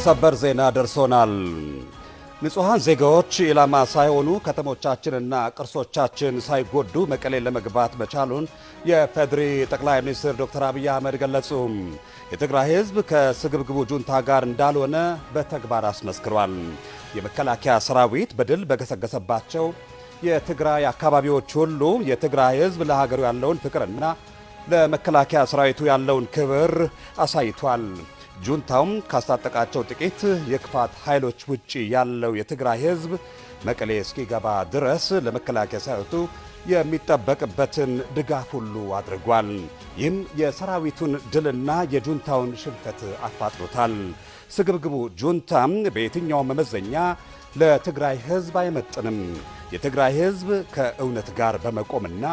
ሰበር ዜና ደርሶናል። ንጹሐን ዜጋዎች ኢላማ ሳይሆኑ ከተሞቻችንና ቅርሶቻችን ሳይጎዱ መቀሌ ለመግባት መቻሉን የፌዴሪ ጠቅላይ ሚኒስትር ዶክተር አብይ አህመድ ገለጹ። የትግራይ ሕዝብ ከስግብግቡ ጁንታ ጋር እንዳልሆነ በተግባር አስመስክሯል። የመከላከያ ሰራዊት በድል በገሰገሰባቸው የትግራይ አካባቢዎች ሁሉ የትግራይ ሕዝብ ለሀገሩ ያለውን ፍቅርና ለመከላከያ ሰራዊቱ ያለውን ክብር አሳይቷል። ጁንታውም ካስታጠቃቸው ጥቂት የክፋት ኃይሎች ውጪ ያለው የትግራይ ሕዝብ መቀሌ እስኪገባ ድረስ ለመከላከያ ሰራዊቱ የሚጠበቅበትን ድጋፍ ሁሉ አድርጓል። ይህም የሰራዊቱን ድልና የጁንታውን ሽንፈት አፋጥኖታል። ስግብግቡ ጁንታም በየትኛው መመዘኛ ለትግራይ ሕዝብ አይመጥንም። የትግራይ ሕዝብ ከእውነት ጋር በመቆምና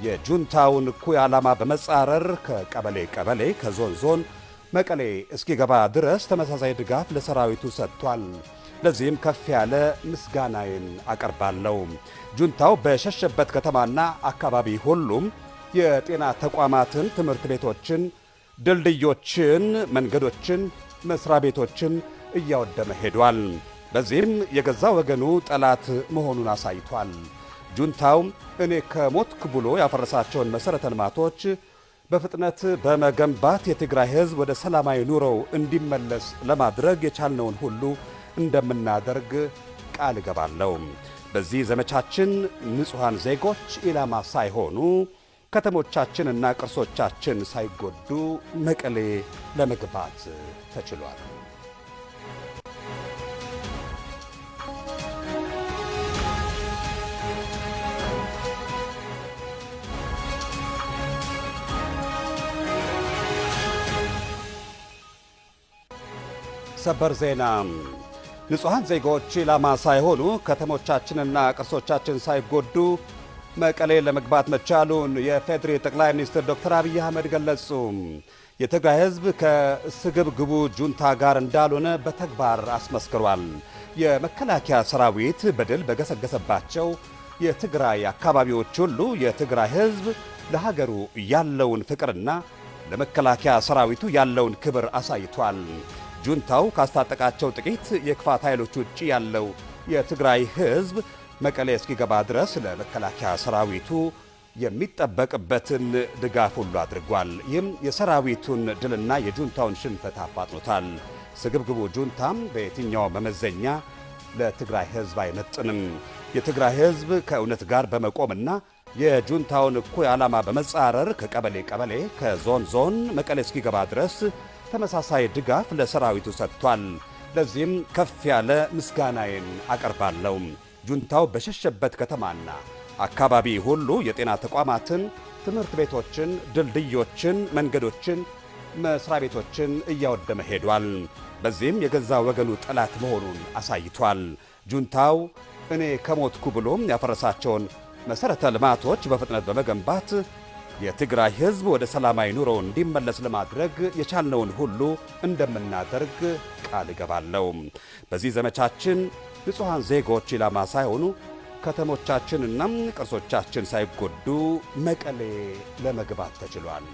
የጁንታውን እኩይ ዓላማ በመጻረር ከቀበሌ ቀበሌ፣ ከዞን ዞን መቀሌ እስኪገባ ድረስ ተመሳሳይ ድጋፍ ለሰራዊቱ ሰጥቷል። ለዚህም ከፍ ያለ ምስጋናዬን አቀርባለሁ። ጁንታው በሸሸበት ከተማና አካባቢ ሁሉም የጤና ተቋማትን፣ ትምህርት ቤቶችን፣ ድልድዮችን፣ መንገዶችን፣ መስሪያ ቤቶችን እያወደመ ሄዷል። በዚህም የገዛ ወገኑ ጠላት መሆኑን አሳይቷል። ጁንታው እኔ ከሞትኩ ብሎ ያፈረሳቸውን መሠረተ ልማቶች በፍጥነት በመገንባት የትግራይ ሕዝብ ወደ ሰላማዊ ኑሮው እንዲመለስ ለማድረግ የቻልነውን ሁሉ እንደምናደርግ ቃል እገባለሁ። በዚህ ዘመቻችን ንጹሐን ዜጎች ኢላማ ሳይሆኑ ከተሞቻችንና ቅርሶቻችን ሳይጎዱ መቀሌ ለመግባት ተችሏል። ሰበር ዜና። ንጹሐን ዜጎች ኢላማ ሳይሆኑ ከተሞቻችንና ቅርሶቻችን ሳይጎዱ መቀሌ ለመግባት መቻሉን የፌዴሪ ጠቅላይ ሚኒስትር ዶክተር አብይ አህመድ ገለጹ። የትግራይ ሕዝብ ከስግብግቡ ጁንታ ጋር እንዳልሆነ በተግባር አስመስክሯል። የመከላከያ ሰራዊት በድል በገሰገሰባቸው የትግራይ አካባቢዎች ሁሉ የትግራይ ሕዝብ ለሀገሩ ያለውን ፍቅርና ለመከላከያ ሰራዊቱ ያለውን ክብር አሳይቷል። ጁንታው ካስታጠቃቸው ጥቂት የክፋት ኃይሎች ውጭ ያለው የትግራይ ሕዝብ መቀሌ እስኪገባ ድረስ ለመከላከያ ሰራዊቱ የሚጠበቅበትን ድጋፍ ሁሉ አድርጓል። ይህም የሰራዊቱን ድልና የጁንታውን ሽንፈት አፋጥኖታል። ስግብግቡ ጁንታም በየትኛው መመዘኛ ለትግራይ ሕዝብ አይመጥንም። የትግራይ ሕዝብ ከእውነት ጋር በመቆምና የጁንታውን እኩይ ዓላማ በመጻረር ከቀበሌ ቀበሌ፣ ከዞን ዞን መቀሌ እስኪገባ ድረስ ተመሳሳይ ድጋፍ ለሰራዊቱ ሰጥቷል። ለዚህም ከፍ ያለ ምስጋናዬን አቀርባለሁ። ጁንታው በሸሸበት ከተማና አካባቢ ሁሉ የጤና ተቋማትን፣ ትምህርት ቤቶችን፣ ድልድዮችን፣ መንገዶችን፣ መስሪያ ቤቶችን እያወደመ ሄዷል። በዚህም የገዛ ወገኑ ጠላት መሆኑን አሳይቷል። ጁንታው እኔ ከሞትኩ ብሎም ያፈረሳቸውን መሠረተ ልማቶች በፍጥነት በመገንባት የትግራይ ሕዝብ ወደ ሰላማዊ ኑሮ እንዲመለስ ለማድረግ የቻልነውን ሁሉ እንደምናደርግ ቃል እገባለሁ። በዚህ ዘመቻችን ንጹሐን ዜጎች ኢላማ ሳይሆኑ ከተሞቻችንና ቅርሶቻችን ሳይጎዱ መቀሌ ለመግባት ተችሏል።